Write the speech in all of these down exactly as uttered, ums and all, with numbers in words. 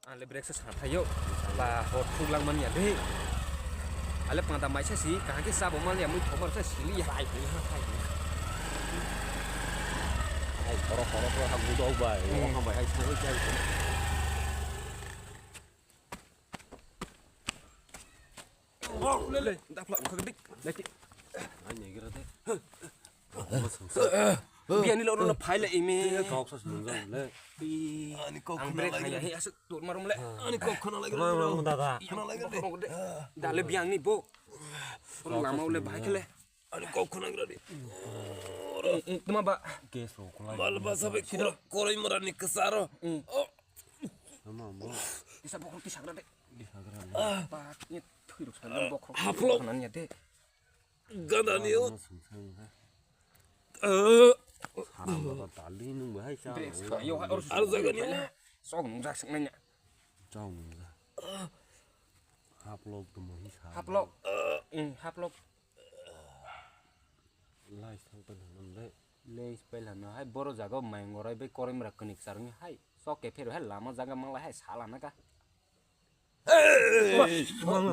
Ang le brake se sa thaio. Ba hor thuk lang man ya de. Ale panda mai sa si, kaham khe sabo man ya, mui thomar sa sili ya. Ai, ai, ai. Ai, khoro, khoro, khoro, ha, gudo bai. Hmm. Oh, bai, ai, sa, ai, sa, ai. Oh, le, le. Dapla, khagdik. Daki. Ai, negra de. Biyani lo, lo, phai le, imi. Kok sa, sung, le. Ani kok khuna lai gre. Ani kok khuna lai gre. He, asuk, tur marum le. Ani kok khuna lai gre. Khuna lai gre. Khuna lai gre. Dale biyang ni bo. Lama ule bai kele. Ani kok khuna lai gre. Tuma ba. Gas ro khuna. Mal ba sabe khura, koroi mara ni kesaro. Oh. Tuma bo. Isa bokol ti sagra de. Ti sagra le. Ba, ni thui ro sa bokol. Haplo. Khuna ni de. Gana ni o. Sara mata tali nung bahai sa. Ar jaga ni o. Sok nung jak sing nanya. Chau nung jak. Haplok tu mo hi sa. Haplok. Hmm, haplok. Lai sang pen hanam le. Lai spel hano hai boro jaga mai ngorai bai korim ra knik sarung hai. Sok ke phero hai lama jaga manglai hai sala na ka.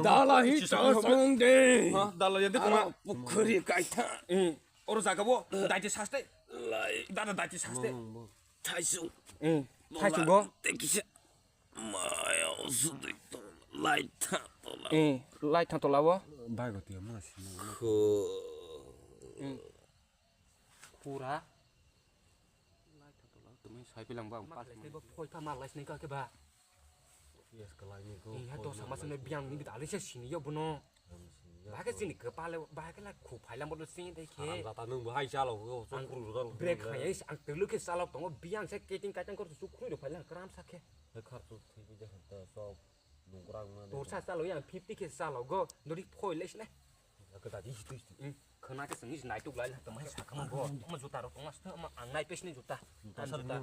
Dala hi chasong de. Ha, dala ya de. Aro kuma. Pukhuri kaitha. Eh, oro jaga bo daiti saste. Lai. Dada daiti saste. Thaisu. Eh, thaisu bo. Tekisa. Maya usudui to. Lai tha tola. Eh, lai tha tola bo. Bai go tiya ma si. Khu. Eh. Khura. Lai tha tola. Tumai sai pilang ba. Mak lai tei bo phoi pha mak lai sini ka ke ba. Yes, kalai ni go. Iya, to sama sene biang ni bidali se sini yo bono. Bahai ke sini kepale, bahai ke la khu phailam bodo sini dei khe. Haram jata nung bahai chalo go, so khuru jalo. Break khaya is ang telu ke salok tongo, biang se keting kaitang kor su khuru do phailang kram sa khe. He khar su thik je khata so nung kurang ma. Tor sa salo yang fifty ke salo go, dori phoi les ne. Ke tadi situ situ. Khana ke sini nai tuk lai la, tama sa kama go. Ma juta ro tonga sto, ma ang nai pes ni juta. An juta.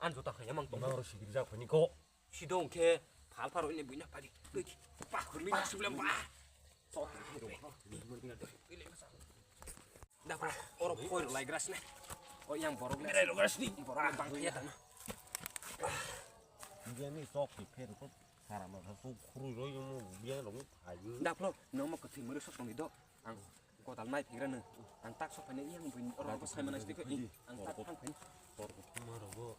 An juta khaya mang tong. Ma ro sigir ja khani go. Sidong khe phal phar hwnwi buina pari. Twi pa hwnwi na sibla ba. Sok ni ro. Da ko oro phoi lai gras ne. O yang borok le. Rai ro gras ni. Borok bang thaya tana. Dia ni sok ki pher ko. Sara ma sok khuru ro yo mo dia ro mo phai. Da phlo no mo ko thimure sok tong do. Ang Godal mai phingra nung. Ang tak sok phaina yang buin oro ko sai manai sdikho. Ang tak thang phain. Tor ko thuma rogo.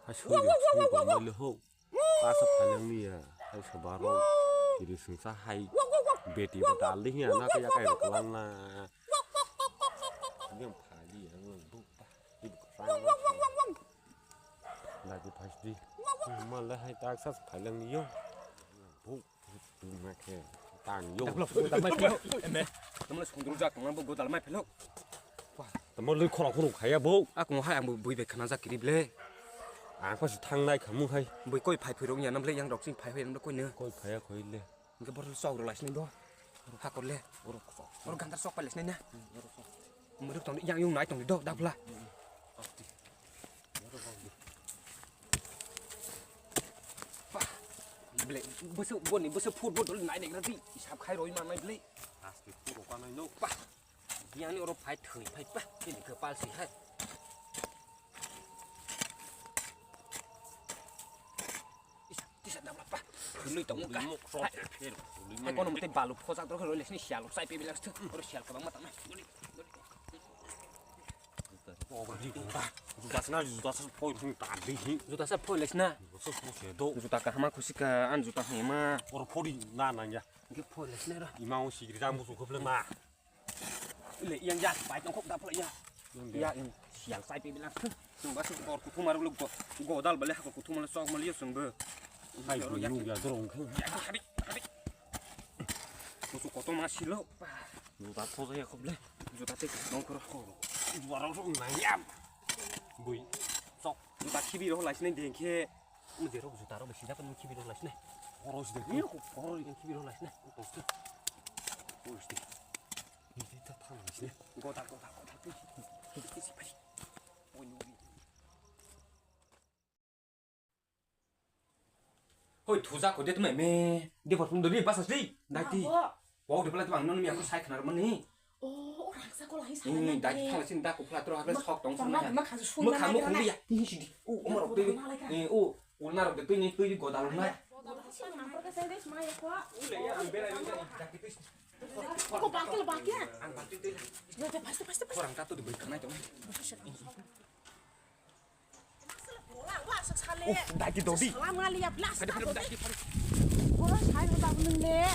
Hai sui de sui ko mai le ho. Pasa phalang ni ya. Hai sabaro. Kiri sungsa hai. Beti bo dal di ya na kaya kaya ko lang na. Yang phali yang bu. Ibu kerang. Lagi pas di. Malah hai tak sas phalang ni yo. Bu. Tuma khe tang yo. Godal mai phelo. Eme. Tamo le sundru jak tong bo godal mai phelo. Tamo le khoro khoro khaya bo. Aku hai ang bui bai khana jak kiri ble. Ang ko si thang nai khamu hai. Bui koi phai phirong ya nam le yang rok sing phai phai nam le koi ne. Koi phaya koi le. Hingke borok le sok rw lai sini bo. Hakor le. Borok sok. Borok gandar sok pai lai sini na. Hmm, borok sok. Muruk tong yang yung nai tong do dak bla. Hmm. Asti. Borok sok di. Wah. Ble, bwswk boni bwswk football dol nai nai rati. Isap khai roi ma nai ble. Asti football ka nai no. Wah. Yang ni oro phai thwi phai pa. Ini kepal si hai. Isa, tisa dam lapa. Lui tong ka. Mok sok. Hai. Hai kono mate balu phosak dor loi lesni sial sai pe bilang stu. Oro sial kabang mata na. Juta sana juta sa poi thung ta di hi. Juta sa poi lesna. Juta sa poi do. Juta ka hama khusika an juta hema. Oro pori na nang ya. Ge poi lesna ra. Ima o sigri jang musu khople ma. Le yang ya pai tong khok da pla ya. Ya in sial sai pe bilang. Nung ba sung kor kuthum ar lo go. Godal bale ha kuthum le sok mal yo sung be. Hai nung ya dorong khe. Ya hari hari. Musu koto ma silo. Juta phosa ya khoble. Juta te nong kor ho. Juta rok sok nang ya. Bui. Sok. Juta khibi ro lai sini dengkhe. Mujhe rok juta rok bisi dapat khibi ro lai sini. Oro sini. Ni ko oro yang khibi ro lai sini. Oro sini. Oro sini. Ni ta thang lai sini. Gota gota gota. Hoi thuja ko de tmai me. De bor phung dori basa sri. Dai ti. Bo. Bo de pala tmang non mi aku sai khnar mani. Oh, orang sa ko lahi sa. Hmm, dai thang sin da ko phla tro ha sok tong. Tong na ma kha su na. Ma kha mo khong ya. Ni si di. O, o ma rok de. Eh, o, o na rok de tui ni tui di godal na. Ko bakil bakil. Ang bakil tui. Yo, te paste paste paste. Orang ta tu di bai khnai tong. Uf, daki dodi. Salam ngali ya blas. Ada, ada, daki, ada. Orang saya tak menang le.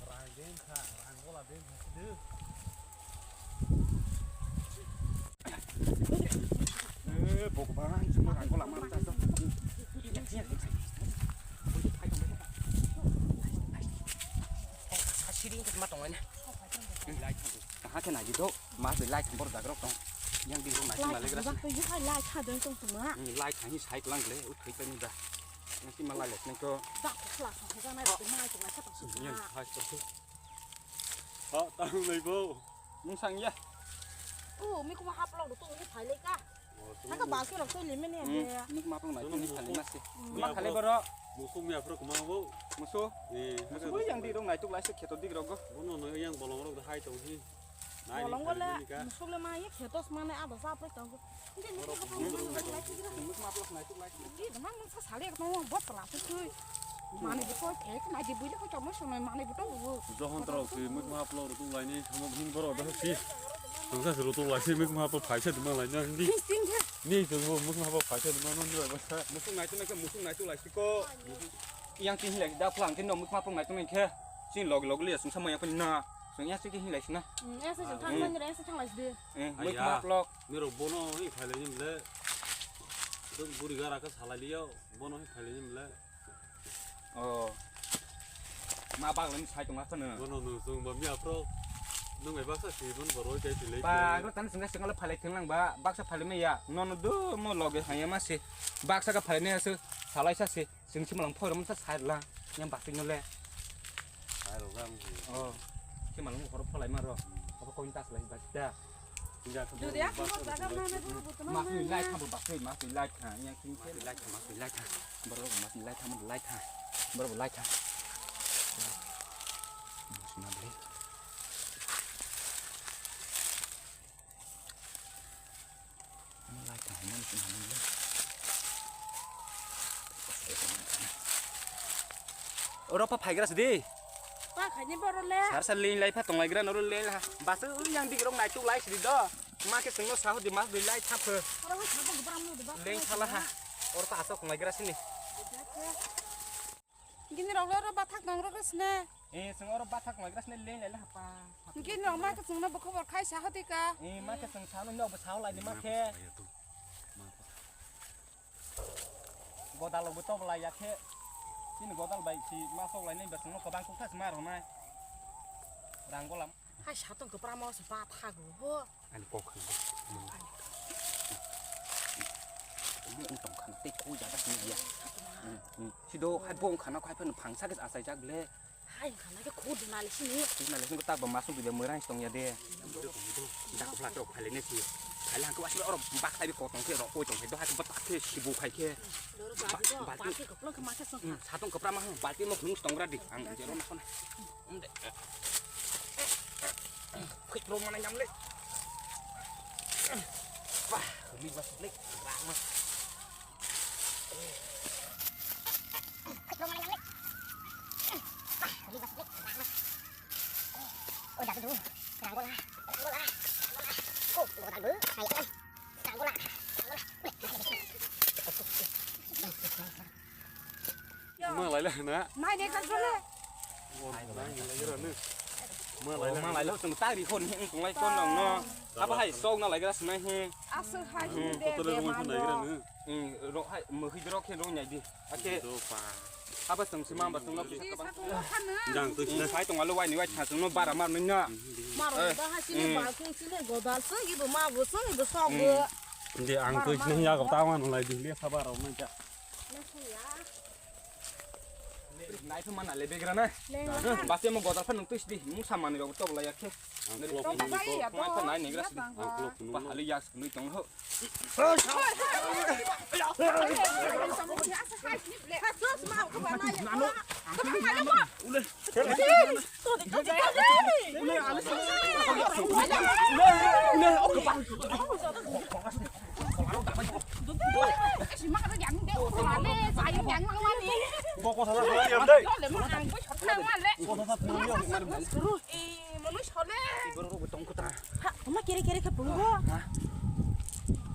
Rang deng kha, rang gola deng kha, sidi. Eh, bok bang, cuma rang gola mana tak tahu. Sidi yang cuma tong ini. Light tu. Taha khe nai di do, mas de light bor dagrok tong. Yang di ro nai ma legra. Bak tu hai light ha dong tong tuma. Light hani sai klang le, u thai tani da. Nang ki ma lai le nang ko. Dak ko khla sa ko ga nai de mai ko nai sa tong su. Yang hai ko. Ha, tang nai bo. Mung sang ya. O, mi kuma hap lok tu ni phai le ka. Haka bas ke rok tu ni mene de. Mung ma pung nai tu ni phai le mas ke. Ma khale boro. Musu mi afro kuma bo. Musu. Eh, musu yang di rok nai tuk lai se kheto dik rok go. Bono no yang bolong rok hai tong hi. Bolong gole, musugle ma ye khetos mane abo sa pres tong. Mukma plok nai tuk lai. Di dama mung sa sale ko bot pala tu tu. Mane bu to thek nai di bu le ko chomo sono mane bu to bu. Johon tro ki mukma plok ru tuk lai ni samo hin boro do si. Tungsa ru tuk lai si mukma plok phai se duma lai na di. Ni tungbo mukma plok phai se duma non ni ba sa. Musung nai tuk nai ke musung nai tuk lai si ko. Yang tin lai da phlang tin no mukma plok nai tuk nai ke. Sin log log le sung sama yang pun na. Sung ya si ke hin lai si na. Ya sa thang thang ya sa thang lai si de. Eh, mui Aya. Khma plok. Nirok bono hi phailai ni mle. Dum buri gara khe salai liyo, bono hi phailai ni mle. Oh. Ma bak lani sai tong akhana. Bono nung sung ba mi afro. Nung bai baksa si bun boro jai si lei. Ba, ro tan sung sung la phailai thang lang ba, baksa phailai me ya. No no du mo loge hanya ma si. Baksa ka phailai ne asu salai sa si. Sing si malang phoro masa sai la. Yang basing no le. Sai ro gam. Oh. Si malang phoro phalai ma ro. Apa koin tas lai bas da. Jodi ako mo jaga mana dulu butuh mana. Masih light ha, masih, masih light ha. Yang sing masih light ha, masih light ha. Baru masih light ha, masih light ha. Baru light ha. Masih na beli. Oro pa phaigra sidi. Pa khaini boro le. Sar sar lin lai pha tonglai gra noro le ha. Bas yang dik rok nai tuk lai sidi do. Ma ke sengno saho di mas di lai thap. Oro ha thap bram no di ba. Leng thala ha. Oro ta asok nai gra sini. Gini rok le oro bathak nang rok sne. Eh, seng oro bathak nang gra sne le le hapa. Gini rok ma ke sengno bo khobor khai sa hoti ka. Eh, ma ke seng sa no no bo sa lai di ma ke. Godal bo to lai ya ke. Gini godal bai si ma sok lai ni ba sengno kobang kuk thas ma ro nai. Rang golam. Hai satong kwpra mo se ba thago bo. Ani kok khan. Mo tong khan tei koi jaga sini ya. Sido hai bong khana khai phan phangsa ke asai jak le. Hai khana ke khud na le sini. Khud na le sini tak ba masuk di ba merang tong ya de. Dak pla trok phale ne si. Phale hangko asle oro bak khai bi kotong ke ro koi tong ke do hai ko tak ke sibu khai ke. Doro ba ba ba ke koplo ke ma ke song. Satong kwpra ma balti mo khunung tong ra di. Ang jero na khona. Inde. Khit ro mana nyam le. Wah, huli bas le. Rang ma. Khit ro mana nyam le. Wah, huli bas le. Rang ma. Oh, jatuh dulu. Rang bola. Rang bola. Oh, bola bu. Ayo. Rang bola. Rang bola. Ma lai la na. Mai ne kan sole. Ma lai la. Ma lai la sung ta ri hon hin kong lai kon nang no. Apa hai sok na lai gra sna he. Asu hai de. Ko to le mo nai gra ne. Ro hai mo hi ro khe ro nyai di. Ake. Do pa. Abo chwng se mamba chwngno pisa kwbang. Jang twi sina. Sai tong alo waini wai tha chwngno bara mar nungna. Maro ba ha sini ba kung sini godal se ibo ma bo se ibo sok bo. De ang twi sini ya ko ta wan lai di le sabar rok nang ja. Nai pha mana le begra na. Basi mo godal pha nung twi sidi mung samani rok to bla ya khe. Ang klok nung. Nai pha nai negra sidi. Ang klok nung. Ba hali yak nui tong ho. Toma kere kere khe pungo.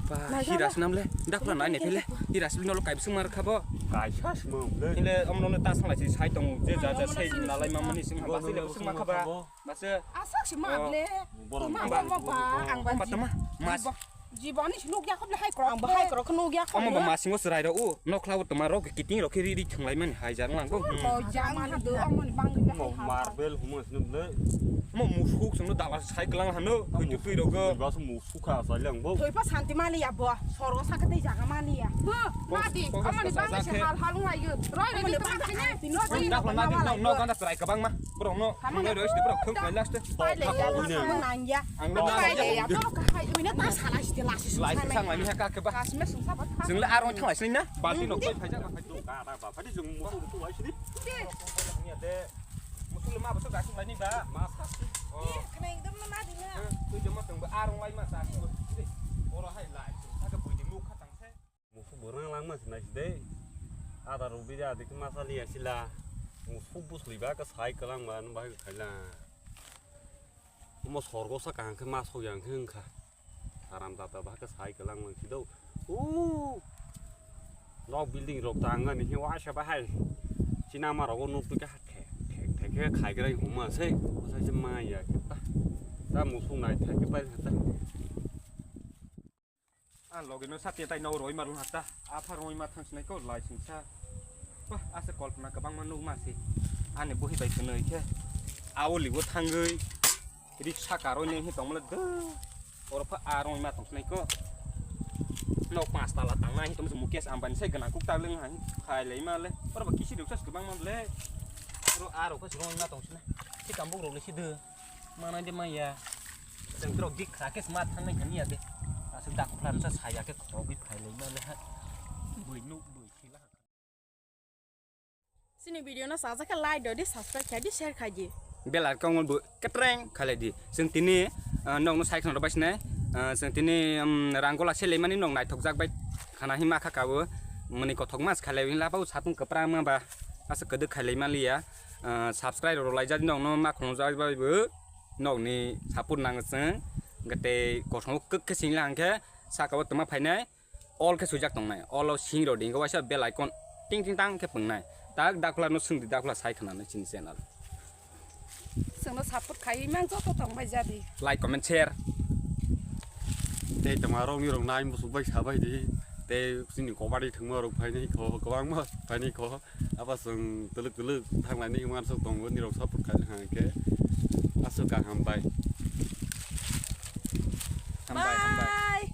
Ba, hira sinam le. Dakla nai ne phele. Hira sinam lo kai bising mar khabo. Kaisa sinam le. Ile omno ne ta sanglai si sai tong je ja ja sai nalai mamani sing ba sile bising ma khaba. Base. Asak si ma le. Borok ma ba ma ba ang ba. Toma, toma. Mas. Jiboni si nuk ya khop le hai krok. Ang ba hai krok nuk ya khop. Omo ba masingo serai ro u. Nokla bo toma rok kiting rok khe ri ri thwnglai mani hai jar lang bo. Bo jang ha do omo ni bang. Mo marbel humo sinam le. Mo musuk sung dala sai klang hano. Twi twi rok. Ba su musuk kha sai lang bo. Thoi pa santi mali ya bo. Sorgo sakha tei jaga mali ya. Bo, mati, omo ni bang se hal hal lai yo. Roi ni bang se ne. Dakla na di no ganda serai kwbang ma. Borok no, no, roi sidi borok thung khlai last. Pai le ya, nang ya. Ang no pai le ya, borok ka hai, ui na ta sala sidi lasi. Lai sang lai ni ha ka ke ba. Kasme sung sa ba. Jeng le arong thang lai sini na. Balti no koi phai ja na phai. Ka da ba phai jeng musu tu lai sini. Ni de. Musu le ma ba so ga sung lai ni ba. Ma sa. Ni kena ekdom na ma di na. Tu jema tong ba arong lai ma sa. Oro hai lai. Sa ka bui di mu kha tang se. Musuk bo rang langma se nai se de. Ada rok bidi adi khe masa liya sila. Musuk bwsli ba khe sai kwlang ba nw bahai khaila. Omo sorgo sa kaham khe ma sok yang khe wngkha. Haram jata ba khe sai kwlang wng si do. Uuu. Nok building rok tang ani khe waisa bahai. Chini ama rogo nuk twi khe thek thek thek khe khai kwrwi huma se. Bwsai se ma ya khe ta. Ta musuk nai thak khe pai khe ta. Ang logi no sati tai no roi marung hata. Apha roi ma thang sinai ko lai singsa. Wah, ase kolpona kwbangma nukma se. Ani buhi bai kwnwi khe. Auli bo thangwi. Riksa karoi neng hi tongmole de. Oro pha a roi ma tong sinai ko. No pas tala tang nai hi tong Mukesh Ambani sai gana kuk ta leng hai. Khai lai ma le. Oro ba kisi riksa kwbangma le. Oro a rok khe roi ma tong sinai. Si kambuk rok le si de. Manai de maya. Jeng trok dik kha ke sma thang nai kani ya de. Asuk dak khlan sa saya ke khok bi phai lai ma le ha. Bui nuk bui sila. Sini video no sajak khe like do di, subscribe khai di, share khai di. Bell icon bo ketreng khalai di. Jeng tini, ah, nokno sai khna rok bai sinai. Ah, jeng tini, um, rang gola se lemani nok naithok jak bai khana hi ma kha kabo. Mani kothok mas khalai hin lapa u satung kwpra ma ba. Asa kwdwk khalai ma liya. Ah, subscribe rok laijak nokno ma khongjak bai bo. Nokni support nango chwng, hwnkhe tei kosom o kwk khe singla hwnkhe saka o twma phainai, all khe swijak tongnai, all o sing rodi hwnkhe waisa bell icon ting ting tang khe pwngnai, tak dakla no swngdi dakla sai khna nai chini channel. Chwngno support khaiwi man joto tongbai jadi. Like, comment, share. Tei twma rok ni rok nai musuk bai sabai di, tei chini kobadi thwngma rok phainai kho, kwbangma phainai kho. Abo chwng twlwk twlwk thanglaini hwnwi uansuk tongo, nirok support khaina hwnkhe aswk kaham bai. Hambai, hambai. Bye.